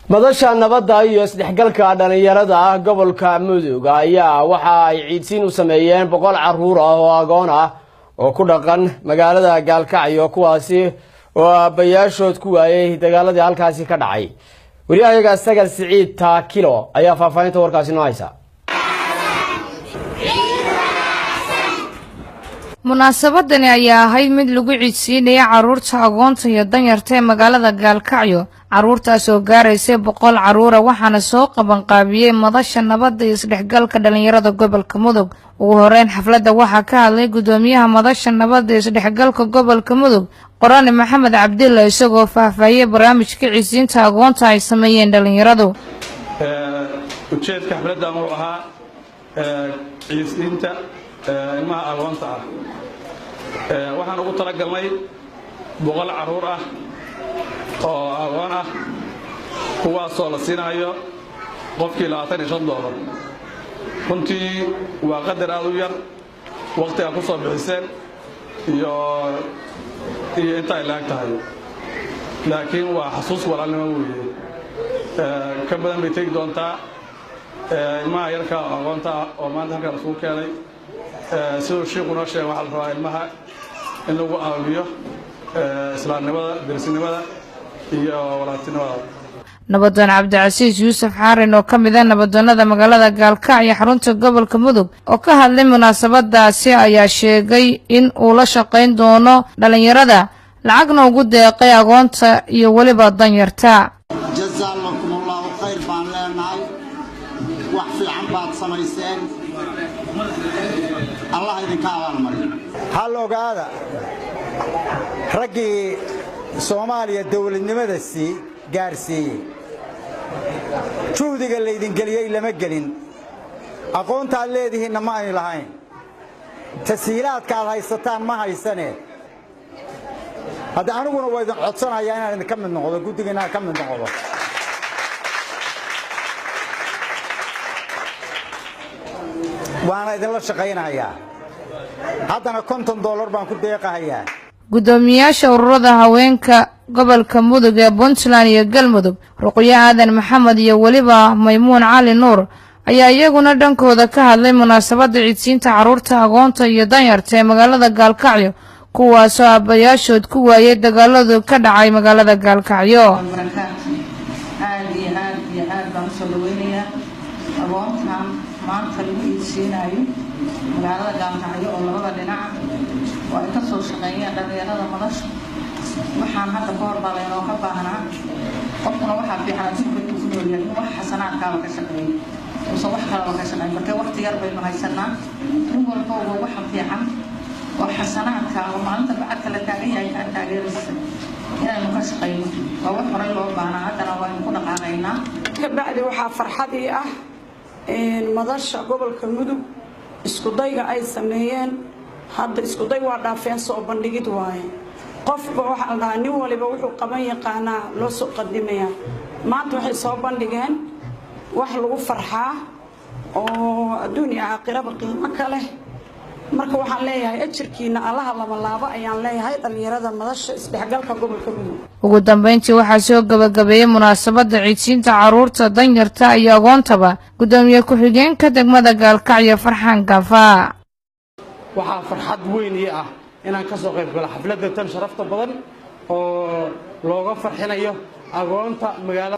Madasha Nabadda iyo Isdhexgalka Dhallinyarada gobolka Mudug ayaa waxa ay ciidsiin u sameeyeen 100 caruur ah oo agoon ah oo ku dhaqan magaalada Gaalkacyo, kuwaasi oo aabbayaashood ku waayey dagaaladii halkaasi ka dhacay. Wariyahayaga Sagal Siciid Taakilo ayaa faahfaahinta warkaasi noo haysa. Munaasabadani ayaa ahayd mid lagu ciidsiinaya caruurta agoonta iyo danyarta ee magaalada Gaalkacyo, caruurtaas oo gaaraysay 100 caruura, waxaana soo qabanqaabiyey Madasha Nabadda iyo Isdhexgalka Dhallinyarada gobolka Mudug. Ugu horeyn xafladda waxaa ka hadlay gudoomiyaha Madasha Nabadda iyo Isdhexgalka gobolka Mudug, Qorane Maxamed Cabdilla, isagoo faahfaahiyey barnaamijka ciidsiinta agoonta ay sameeyeen dhallinyaradu. Ujeedka xafladdan wuxuu ahaa ciidsiinta ilmaha agoonta ah. Waxaan ugu talagalnay 100 carruur ah oo agoon ah, kuwaasoo la siinayo qofkii $25. Runtii waa qadar aad u yar wakhtigaa ku soo bixiseen iyo inta ay laag tahay, laakiin waa xasuus walaalnimo weeye. Ka badan bay tegi doontaa ilmaha yarka agoonta ah oo maanta halkaan isugu keenay. Siduu shiiku noo sheegay, waxaa la rabaa ilmaha in lagu aawiyo islaamnimada, derisinimada iyo walaaltinimada. Nabadoon Cabdicasiis Yuusuf Xaarin oo ka mid ah nabadoonnada magaalada Gaalkacyo, xarunta gobolka Mudug, oo ka hadlay munaasabadaasi ayaa sheegay in uu la shaqayn doono dhallinyarada, lacagna ugu deeqay agoonta iyo weliba danyarta. Jazaa lakum Allahu khayr baan leenahay. Wax fiican baad samayseen, Allah idinka abaalmariyo. Hal ogaada, raggii Soomaaliya dawladnimada sii gaarsiiyey juhdiga laydin geliyey lama gelin, aqoonta aad leedihiinna ma aynu lahayn, tashiilaadka aad haysataan ma haysane. Hadda aniguna waa idin codsanayaa inaan idinka mid noqdo, guddiga inaan ka mid noqdo. Waana idinla shaqaynayaa. Haddana $50 baan ku deeqahayaa. Guddoomiyaasha ururada haweenka gobolka Mudug ee Puntland iyo Galmudug, Ruqyo Aadan Maxamed iyo weliba Maymuun Cali Nuur, ayaa iyaguna dhankooda ka hadlay munaasabadda ciidsiinta carruurta agoonta iyo danyarta ee magaalada Gaalkacyo, kuwaasoo aabbayaashood ku waayay dagaaladu ka dhacay magaalada Gaalkacyo. Barakaatu. Aad iyo aad iyo aad baan usoo dhaweynayaa agoontan maanta lagu iidsiinayo magaalada Gaalkacyo oo labada dhinaca oo ay ka soo shaqeeyeen dhallinyarada madasha. Waxaan hadda ka hor baa laynooka baahnaa. Qofkuna waxaa fiican adduunka intuu ku noolyahay in wax xasanaadkaaba ka shaqeeyo, uusan wax kalaba ka shaqeyn. Markee waqti yar baynu haysanaa, nin walbowba waxa fiican oo xasanaadka oo maalinta bacadka la taagan yahay kaa taageeraysa inaynu ka shaqeyno waa wax horay loo baahnaa, haddana waynu ku dhaqaaqaynaa. Kabacdi waxaa farxad ii ah madasha gobolka Mudug iskudayga ay sameeyeen. Hadda iskuday waa dhaafeen, soo bandhigid waaye. Qofba waxaa la dhahaa nin waliba wuxuu qaban yaqaanaa loo soo qadimayaa. Maanta waxay soo bandhigeen wax lagu farxaa oo adduun iyo aakhiraba qiimo ka leh. Marka waxaan leeyahay ajirkiina Allaha laba laabo ayaan leeyahay dhallinyarada Madasha Isdhexgalka gobolka Mudug. Ugu dambeyntii waxaa soo gabagabeeyey munaasabadda ciidsiinta carruurta danyarta iyo agoontaba guddoomiye ku-xigeenka degmada Gaalkacyo, Farxaan Gafa. Waxaa farxad weyn ii ah inaan ka soo qayb galo xafladda tan sharafta badan oo looga farxinayo agoonta magaalada.